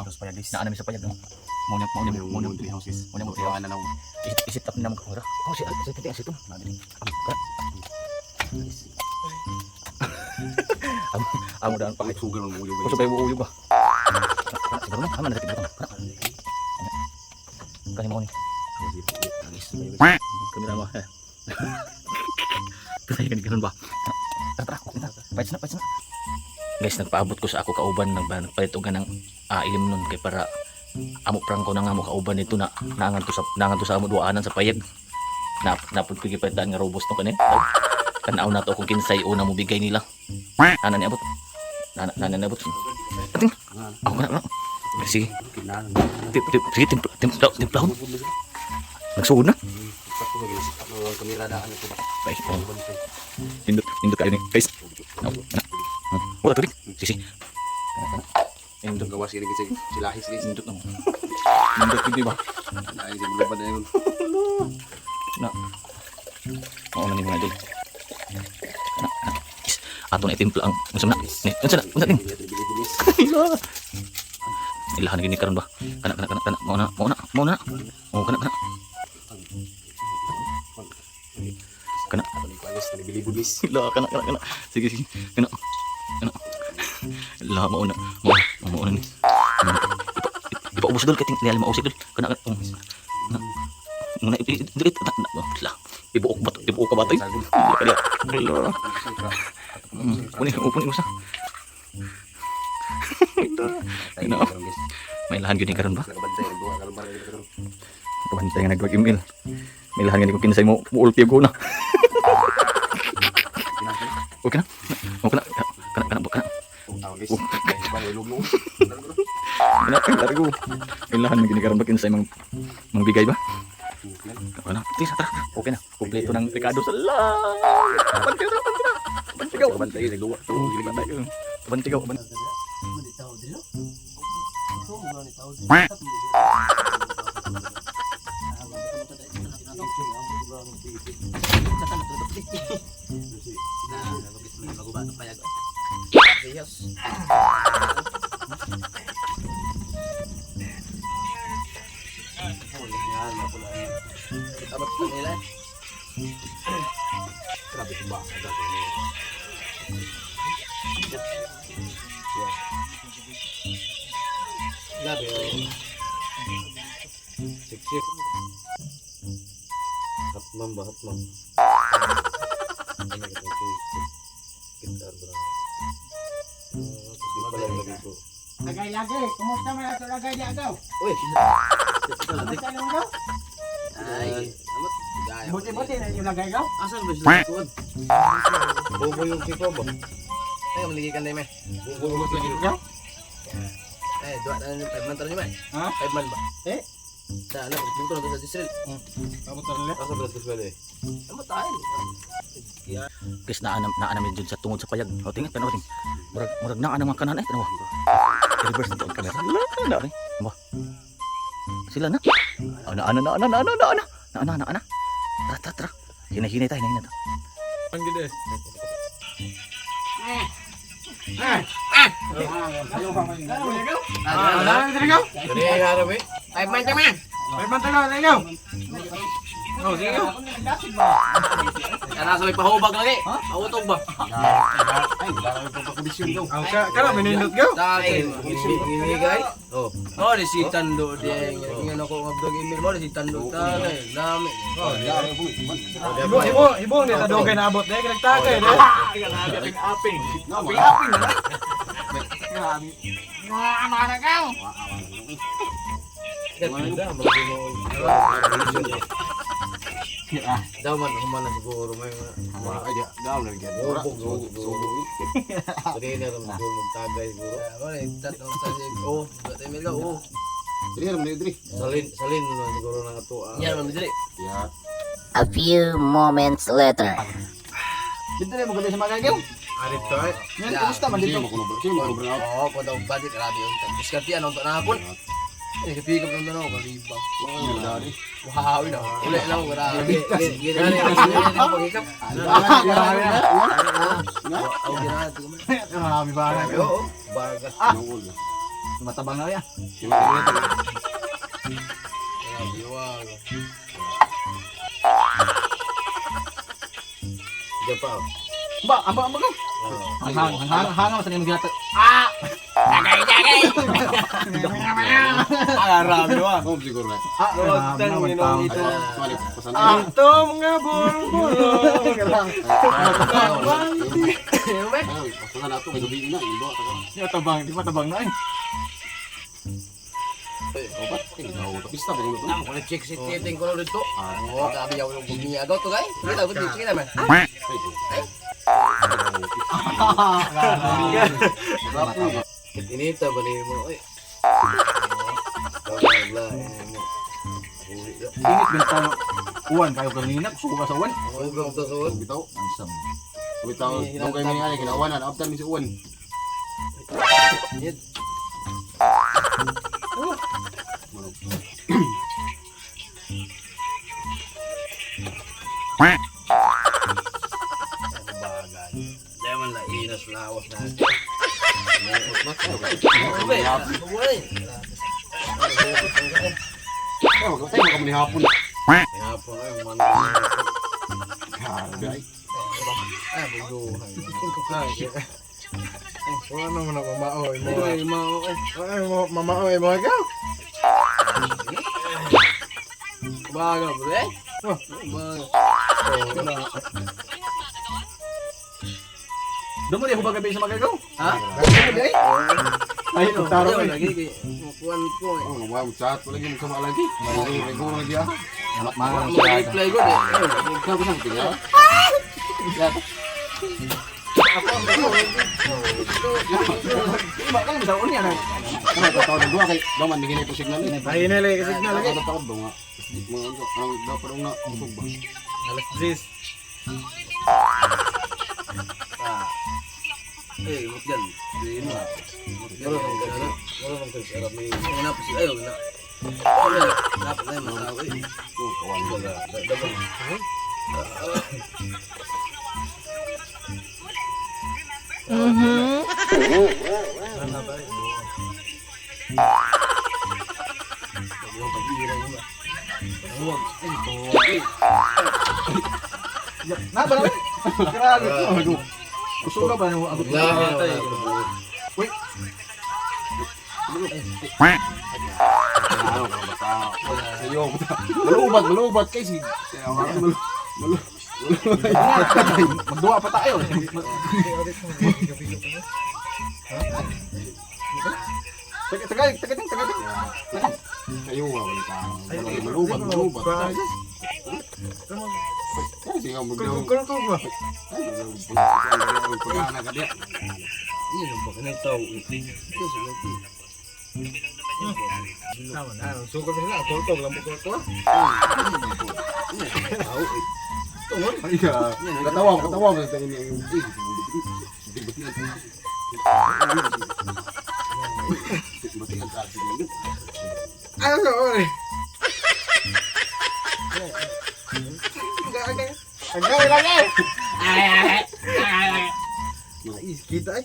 Tapos payag, guys. Naa namin sa payag, no. Mo na mo na mo na Tree houses. Mo na mo Tuwaan na lang. Isit up na mo ora. Oh, si si si si Amo amo daan pa. Sugar mo yung Kusa pa uyog ba? Siguro na, aman na sa butang. Kani mo ni. Guys, kamera mo. Patay ka ni ganun ba? Tara, tara, okay na. Paits na, paits na. Guys, nagpaabot ko sa ako kauban, nagpalit og ganang ilim nun kay para amo prangko na nga mo kauban nito na naangan to sa amo duanan sa payag. Na napud ko gipalitan nga robos no kani. Tanaw na to kung kinsay una mo bigay nila. Ana ni abot. Nana nana ni abot. Ating. Ako na na. Sige. Tip tip sige, timpla timpla timplahon. Nagsuod na. Ay, oh. Nindot, nindot kayo ni. Guys. No, na. Wala tubig. Sige, sige. Nindot, Gawa sila kasi silahis, guys. nindot na mo. Nindot gid ba? Ay, di mo ba na yun? Na. Oo na ni mga idol. Na, na. Is, ato na itimpla ang unsa na? Ni, unsa na? Unsa ning? Ila. Ilahan gini karon ba? Kana kana kana kana mao na, mao na, mao na. Oh, kana kana. Kana. Ila kana kana kana. Sige, sige. Kana. Kana. La, mao na. Mao mao na ni. Ipa ipaubos dol kay ting lial mausig dol. Kana kana. Oh. Na. Muna dili na na. La. Ibuok ba ibuok ka ba tay? La kaya. La. Uni upon usa. Ina. May lahan gyud ni karon ba? Kabantay nga nagwag email. May lahan gyud ko kinsay mo muulti ko na. Okay na. Okay na. Kana kana kana. Kana largo. May lahan gyud ni karon ba kinsay mang mangbigay ba? Okay na. Tisa, tara. Okay na. Kompleto ng Ricardo sa la. Bantay na, bantay na. Bantay gaw. Bantay gaw. Bantay gaw. Bantay. Hatmam ba? Hatmam. Lagay lagi, kumusta man ato lagay di agaw? Uy! Kumusta lang gaw? Ay, Buti-buti na yung lagay gaw. asan ba sila tuwan? Bobo yung kiko ba? Ay, maligi ka na yun, Bobo mo sa Gaw? Eh, duwa na yung 5 man tayo man. Ha? 5 man ba? Eh? Sa ano, dito na sa Israel. Abot na nila. Asa ba sila eh? Ano tayo? Guys, naa na naa namin dyan sa tungod sa payag. O tingnan, tanaw ting. Murag murag naa na mga kanan eh, tanaw. Reverse na to ang camera. La, na rin. Ba. Sila na. Oh, naa na naa na naa na naa na. Naa na naa na. Tara, tara, tara. Hinay-hinay tayo, hinay-hinay tayo. Ang ganda eh. Ah, dali gaw. Dali ay harap eh. 5 man ka man. Ay man tayo, lagay gaw. Oh, sige gaw. Kana sa may pahubag lagi. Pautog ba? Oh, ka kana minindot gaw. Dai. Ngimigay. Oh. Oh, di si Tando di. Ingon ako nga dog email mo di si Tando ta. Lami. Oh, Ibo ibo ibo ni ta dogay na abot dai nagtagay dai. Aping aping. Aping aping na. Grabe. Nga mana gaw. Ganda, malaki mo. Daw man, human na siguro may mga Bubog, bubog, bubog. Dali na lang siguro magtagay siguro. Mo ni Tando sa oh, dua ta email oh. Salin, salin na lang siguro ng ato. Ah. Yan man dili. A few moments later. Dito na mo sa mga gaw. Arif to eh. Yan kumusta man dito? Oh, ko daw budget grabe yun. Diskarte ano to na hapon. Eh, kapigap ng dano, kaliba. Wow, na. Uli lang, grabe. Ginani, ginani, paghikap. Grabe na. Ang ginani, Grabe ba na. Oo, baga. Matabang na ya. Grabe, wag. Diyan pa. Oh. Ba, amba amba ko. Hang hang hang hang sa nimo ginata. Ah, grabe wa. Oh, siguro na. Ah, grabe naman tao. Sorry, pasan na. Ito mga bulbulo. Pasan na ato kay gabi na, ibo ta ka. Di matabang, di matabang na eh. Pista ba ito? Nang ko check si titing ko dito. Oh, grabe yaw yung bumiya to guys. Kita ko sige naman. Inita ba ni mo? Ay. Wala mo. Init bintang uwan kayo kanina, suka sa uwan. Sobrang sa suot. Bitaw. Ansam. Bitaw, nung kay mga kinawanan, after mi sa uwan. Init. Bagay. Lemon la inas lawas na. Tayo ka ni hapon. Hapon ay man. Grabe. Ay, buduhan. Wala naman ako maoy mo. Ay, mao ay. Ay, mo mamaoy mo ikaw. Baga, bre. Baga. Doon mo di ako pagabi sa magagaw. Ha? Ay, taro Ayaw eh. lagi kay kuan ko eh. Oh, wa mo chat wala gyud sama lagi. May lagi ah. Mga Mag-reply ko eh. Ikaw ko sang tiga. Ba kan bisa unya na. Ano ka tawag dua kay daw man hinay po signal. Ay, nila kasi signal lagi. Ano tawag ba nga? Mga ano, ang daw pa nga busog ba? Alas 10. Ah. Eh, mutgan. Di mo. Wala nang ganun. Wala nang ganun. May una pa siya. Ayaw na. Wala. Dapat na yung matao eh. Oh, kawan. Wala. Dapat. Na ba? Grabe. Kusuga ba nimo agot? Wala. Ano ka basta. Sayo. Malubat, malubat kay si. Malu malu. Magduwa pa tayo. Taga taga taga taga. Kayo wa wala ka. Malubat, malubat. Kasi nga magdaw. Kung kung ba? Pagana ka diya. Iya, nampak kena tahu. Itu sudah tu. Tama na, sukol sila, kultog lang po kultog. Tahu. Ay, katawa, katawa mo sa ini. Ano sa ore? Ang gawin lang eh. Ay, kita ay.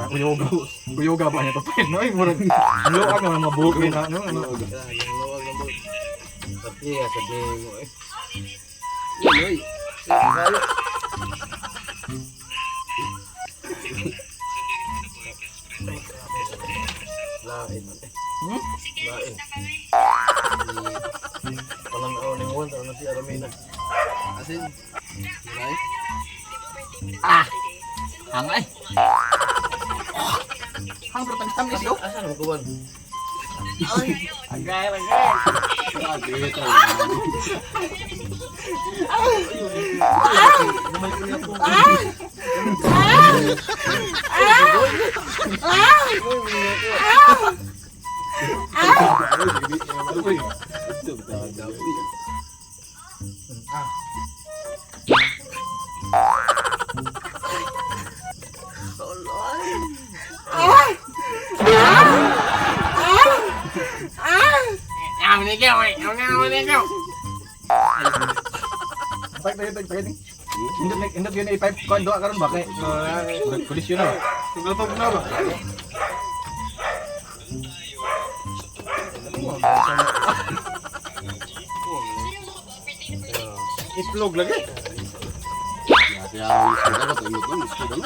Uyoga. Uyoga ba niya to? No, ay murag luag nga mga buhok ni na no. ano. Yang lawag yang buat. Tapi ya sedih mo eh. Iya, oi. Kalau lain man eh. Lain. Palang ako ni Juan, tara na si Aramina. Asin. Lain. Hangay. Hang pero tamis-tamis yo. Asan ang kuwan? Agay agay. Tag tag tag tag. Indot indot yun ay pipe kuan duha karon ba kay. Kolisyon na. Tuglatog na ba? Itlog lagi. Kaya dapat indot lang gusto ano.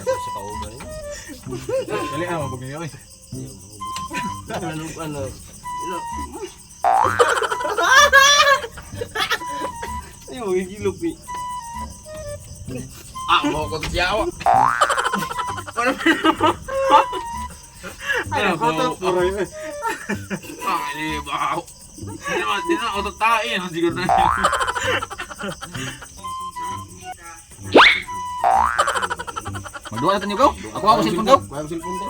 Sa kauban eh. Dali ah, mabog niyo eh. Ano ano. Ay, mo gigilok ni. Ah, mo ko siya. Ay, kotot puro yun. Ah, libaw. Hindi naman, hindi naman ako tatain. Hindi ko na. Magduha na tanyo gaw. Ako ako cellphone gaw. Kuha ang cellphone ko.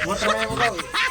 Water mo.